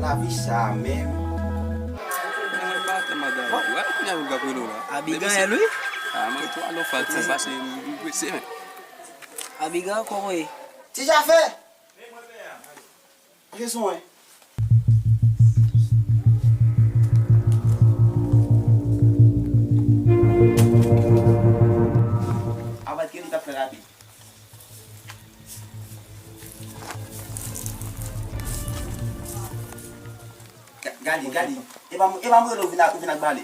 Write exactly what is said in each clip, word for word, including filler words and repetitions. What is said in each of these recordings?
Lavi sa menm. Mwen pa tann madanm. Wè, kounye a menm k ap rele w la. Abigail, wi. Ah, mwen tou alò fè l tou pase, m prese, men. Abigail, kòman w ye? Ti Jafè! Mache sou mwen. Abat ke li t ap fè rapid. Ga-, gade, gade. E pa m, e pa m rele w vin ak, vin ak bale.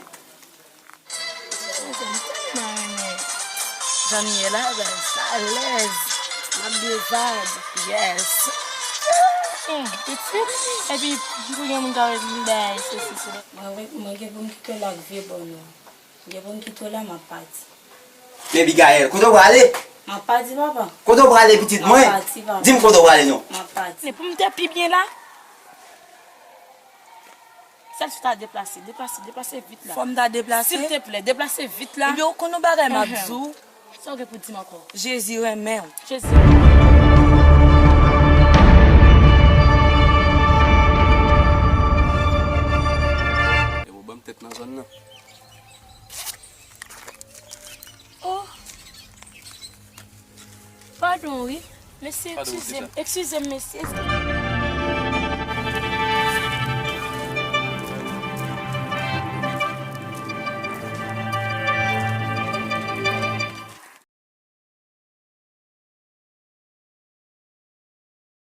Jan m ye la, baz, alèz. M ap byen vibe. Yes. Hmm, pitit. Epi, pou gen moun k ap bay sesi, sela. Mwen, mwen gen pou m kite w la ak vye bòn ou. Gen pou m kite w la, m ap pati. Men Bigayèl, kote w prale? M ap pati, papa. Kote w prale, pitit mwen? M ap pati, papa. Di m kote w prale, non. M ap pati. Men pou m te pi byen la, sèl si w ta deplase, deplase, deplase vit la. Fò m ta deplase? Silteplè, deplase vit la. Ebyen, ou konn yon bagay m ap di w? Sa w gen pou di m ankò? Jezi renmen w. Jezi. E ou ban m tèt nan zòn nan. Oh. Padon, wi. Mesye, eskize m, eskize m, mesye.